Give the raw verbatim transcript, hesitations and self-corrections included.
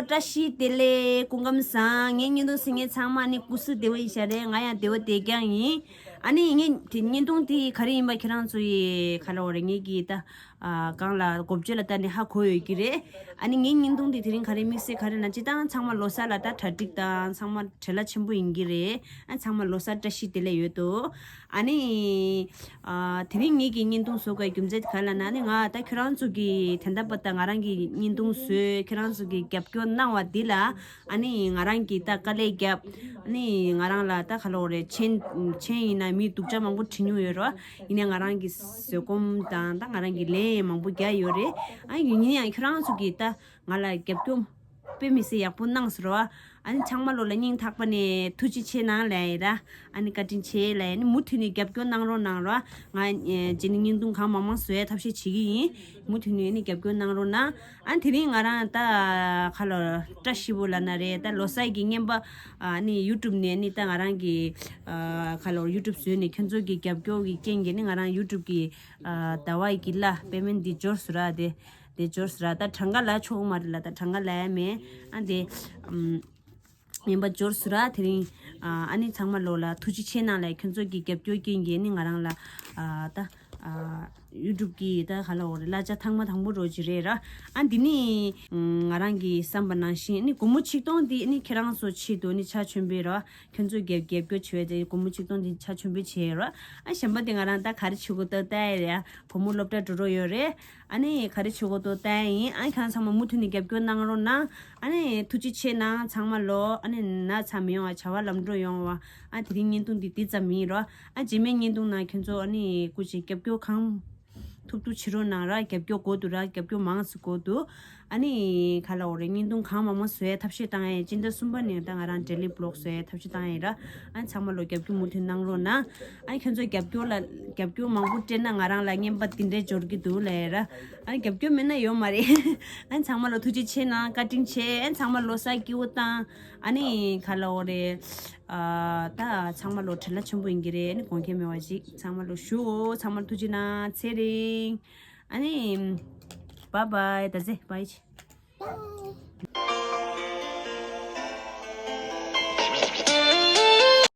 བཀྲ་ཤིས་བདེ་ལེགས། སྐུ་ཁམས་བཟང་། ངའི་བརྙན་ཐུང་གཟིགས་མཁན་ཚང་མ་ནི་སྐུ་གཟུགས་བདེ་པོ་ཡིན་ཤག་རེད། ང་ཡང་བདེ་པོ་བསྡད་རྐྱང་ཡིན། ཨ་ནི་ངའི་དེ་བརྙན་ཐུང་དེ་ག་རེ་ཡིན་པ་ཁྱེད་རང་ཚོ་ཡི་ག་ལ་འོ་རེད། ངེད་ཀྱི་ད་ཨ་གང་ལ་འགོ་བརྗོད་ལ་ལྟ་ནས་ཧ་གོ་ཡོད་ཀྱི་རེད། ཨ་ནི་ངའི་བརྙན་ཐུང་དེ་དེ་རིང་ག་རེ་དམིགས་བསལ་ག་རེ་ན་སྤྱིར་བཏང་ཚང་མ་ལོ་གསར་ལ་ད་གྲ་སྒྲིག་དང་ཚང་མ་བྲེལ་བ་ཆེན་པོ་ཡིན་གྱི་རེད། ཨ་ཚང་མ་ལོ་གསར་བཀྲ་ཤིས་བདེ་ལེགས་ཡོད་དོ། ཨ་ནི། ཨ་དེ་རིང་ངེད་ཀྱི་བརྙན་ཐུང་བཟོ་དགོས་རྒྱུ་མཚན་དེ་ག་ལ་ན་ནི་ང་ད་ཁྱོད་རང་ཚོ་གི་དེ་འདྲ་པ་ད་ང་རང་གི་བརྙན་ཐུང་བཟོས། ཁྱོད་རང་ཚོ་གི་རྒྱབ་སྐྱོར་གནང་བ་འདི་ལ་ཨ་ནི་ང་རང་གི་ད་དཀའ་ལས་བརྒྱབ། ཨ་ནི་ང་རང་ལ་ད་ག་ལ་འོ་རེད། མཆན་མཆན་ཡིན་ན་མི་སྡུག་ཅག་མང་པོ་བྲིས་མྱོང་ཡོད་རོ། ཡིན་ནའི་ང་རང་གི་བཟོད་སྒོམ་དང་ད་ང་རང་གི་ལས་མང་པོ་བརྒྱབ་ཡོད་རེད། ཨ་ཡིན་ཡང་ཁྱོད་རང་ཚོ་གི་ད་ང་ལ་རྒྱབ་སྐྱོར་དཔེ་མི་སྲིད་ཡག་པོ་གནང་ཟེར་བ། ཨ་ནི་ཚང་མ་ལོ་ལ་སྙིང་ཐག་པ་ནས་ཐུགས་རྗེ་ཆེ་གནང་ལབ་ཡིན་ར། ཨ་ནི་བཀའ་དྲིན་ཆེ་ལབ་ཡིན། མུ་མཐུད་ནས་རྒྱབ་སྐྱོར་གནང་རོགས་གནང་ར། ང་རྗེས་ནས་བརྙན་ཐུང་གང་མང་མང་བཟོ་ཡ་ཐབས་ཤེས་བྱེད་ཀྱི་ཡིན། མུ་མཐུད་ནས་ནི་རྒྱབ་སྐྱོར་གནང་རོགས་གནང་། ཨ་ནི་དེ་རིང་ང་རང་ད་ག་ལ་བཀྲ་ཤིས་པོ་ལབ་ན་རེད། ད་ལོ་གསར་གྱི་རྔན་པ་ཨ་ནི་ཡུ་ཊུབ་ནས་ནི་ད་ང་རང་གི་ཨ་ག་ལ་ཡུ་ཊུབ་བཟོས་ནས་ཁྱོད་ཚོ་གི་རྒྱབ་སྐྱོར་གྱི་རྐྱེན་གྱིས་ནི་ང་རང་ཡུ་ཊུབ་གི་ཨ་ཟླ་བ་ཡི་གི་ལ་པེ་མེན་ཊི་འདི་འབྱོར་སོང་ར། དེ་དེ་འབྱོར་སོང་ར། ད་གྲངས་ཀ་ལ་ཆོག་མ་རེད་ལ། ད་གྲངས་ཀ་ལ་ཡ་མེད། ཨ་དེ་ཨམ་ངན་པ་འབྱོར་སོང་ར། དེ་རིང་ཨ་ཨ་ནི་ཚང་མ་ལོ་ལ་ཐུགས་རྗེ་ཆེ་གནང་ལབ། ཁྱོད་ཚོ་གི་རྒྱབ་སྐྱོར་རྐྱེན་གྱིས་ནི་ང་རང་ལ་ཨ་ད་ཨ་ཡུ་ཊུབ་གི་ད་ག་ལ་འོ་རེད། གླ་ཆ་ཐེངས་མ་དང་པོ་རོ་ཅིག་རེད་ར། ཨ་འདི་ནི་ང་རང་གི་བསམ་པ་ནང་བཞིན་ནི་སྒོར་མོ་ཆིག་སྟོང་འདི་ནི་ཁྱེད་རང་ཚོ་ཆེད་དུ་ནི་ཆ་ཆེན་པོའི་ར། ཁྱོད་ཚོས་རྒྱབ་རྒྱབ་སྐྱོར་བྱེད་པའི་དེ་སྒོར་མོ་ཆིག་སྟོང་དེ་ཆ་ཆེན་པོ་བྱས་ཡོད་ར། ཨ་གཞན་པ་དེ་ང་རང་ད་ག་རེ་བྱེད་དགོས་ད་ལྟ་ཡ་རེད། ཨ་བུ་མོ་སློབ་གྲྭ་འགྲོ་རོགས་ཡོད་རེད། ཨ་ནི་ག་རེ་བྱེད་དགོས་ད་ལྟ་ཡ་ཡིན། ཨ་ཁྱེད་རང་ཚང་མ་མུ་མཐུད་ནས་རྒྱབ་སྐྱོར་གནང་རོགས་གནང་། ཨ་ནི་ཐུགས་རྗེ་ཆེ་གནང་། ཚང་མ་ལོ་ཨ་ནི་ན་ཚ་མི་ཡོང་བ། བྱ་བ་ལམ་འགྲོ་ཡོང་བ། ཨ་དེ་རིང་བརྙན་ཐུང་འདི་འདི་ཙམ་ཡིན་རོ། ཨ་རྗེས་མའི་བརྙན་ཐུང་ནང་ཁྱོད་ཚོ་ཨ་ནི་སྐུ་མཁྱེན་རྒྱབ་སྐྱོར་གང་ཐུབ་ཐུབ་བྱེད་རོགས་གནང་ར། རྒྱབ་སྐྱོར་དགོས་འདུག་ར། རྒྱབ་སྐྱོར་མང་ཙམ་དགོས་འདུག་ཨ་ནི་ག་ལ་འོ་རེད། བརྙན་ཐུང་གང་མང་མང་བཟོ་ཡའི་ཐབས་ཤེས་བཏང་ཡ་ཡིན། སྤྱི་ཟླ་གསུམ་པ་ནས་ད་ང་རང་ཌེ་ལི་བི་ལོག་བཟོ་ཡའི་ཐབས་ཤེས་བཏང་ཡ་ཡིན་ར། ཨ་ནི་ཚང་མ་ལོ་རྒྱབ་སྐྱོར་མུ་མཐུད་གནང་རོགས་གནང་། ཨ་ནི་ཁྱོད་ཚོ་རྒྱབ་སྐྱོར་ལ་རྒྱབ་སྐྱོར་མང་པོ་སྤྲད་ན་ང་རང་ལ་རྔན་པ་འདི་འདྲའི་འབྱོར་གྱི་འདུག་ལབ་ཡ་ར། ཨ་ནི་རྒྱབ་སྐྱོར་མེད་ན་ཡོད་མ་རེད། ཨ་ནི་ཚང་མ་ལོ་ཐུགས་རྗེ་ཆེ་གནང་། བཀའ་དྲིན་ཆེ། ཨ་ནི་ཚང་མ་ལོ་གསར་སྐྱིད་པོ་བཏང་། ཨ་ནི་ག་ལ་འོ་རེད། ཨ་ད་ཚང་མ་ལོ་བྲེལ་བ་ཆེན་པོ་ཡིན་གྱི་རེད། ཨ་ནི་དགོངས་འགལ་མེད་པ་ཞིག་ཚང་མ་ལོ་ཞུའོ། ཚང་མ་ལ་ཐུགས་རྗེ་གནང་། ཚེ་རིང་། ཨ་ནི་བཱའི་བཱའི། ད་ཚེ་བཱའི།